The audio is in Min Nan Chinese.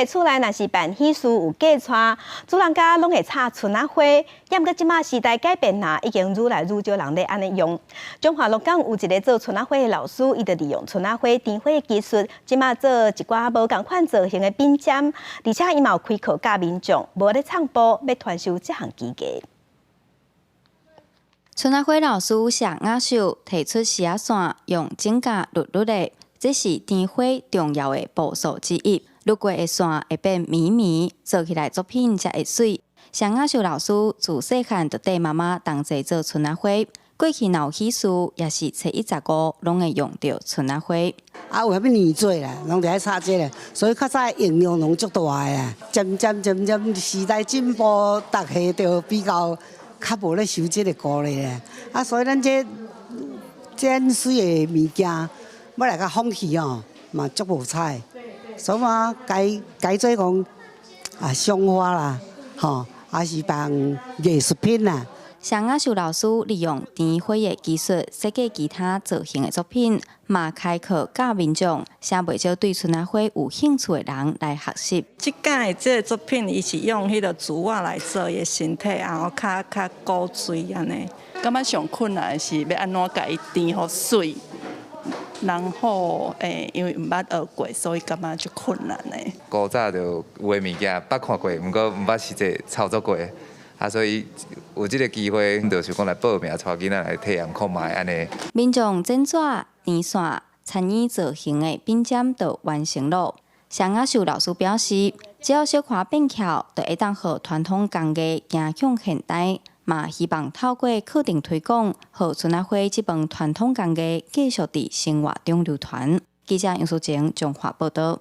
過厝內若是辦喜事有嫁娶，主人家攏會插春仔花。毋過這馬時代改變啦，已經愈來愈少人咧按呢用。彰化鹿港有一个做春仔花的老師，伊就利用春仔花甜花的技術，這馬做一寡無仝款造型的餅針，而且伊嘛有開課教民眾，無咧藏步，欲傳授這項技藝。春仔花老師謝雅秀提出絲仔線，用指甲挒挒的，這是甜花重要的步驟之一。挒過的線會變綿綿，做起來作品才會媠。謝雅秀老師自細漢就綴媽媽同齊做春仔花，過去若有喜事，抑是初一十五，攏會用著春仔花。啊，有啥物年節啦，攏佇愛插這个，所以較早應用攏足大的啦。漸漸漸漸時代進步，逐家就比較較無咧收這个菇咧啦。啊，所以咱這這媠的物件，欲來共風氣哦，嘛足無彩。所以嘛，改改做講啊，賞花啦，吼，還是當藝術品啦。謝雅秀老師利用甜花的技術設計其他造型的作品，嘛開課教民眾，吸袂少對春仔花有興趣的人來學習。這擺的這个作品，伊是用彼个竹仔來做伊的身體，然後較較古錐按呢。感覺上困難的是欲按怎共伊甜予媠，然後因為毋捌學過，所以感覺足困難的。古早就有的物件捌看過，毋過毋捌實際操作過。啊，所以有這个機會，就想講來報名，帶囡仔來體驗看覓按呢。民眾剪紙、甜線、參與造型的餅針就完成了。謝雅秀老師表示，只要小可變巧，就會當予傳統工藝走向現代。嘛，希望透過課程推廣，予春仔花這門傳統工藝繼續佇生活中流傳。記者楊淑靜彰化報道。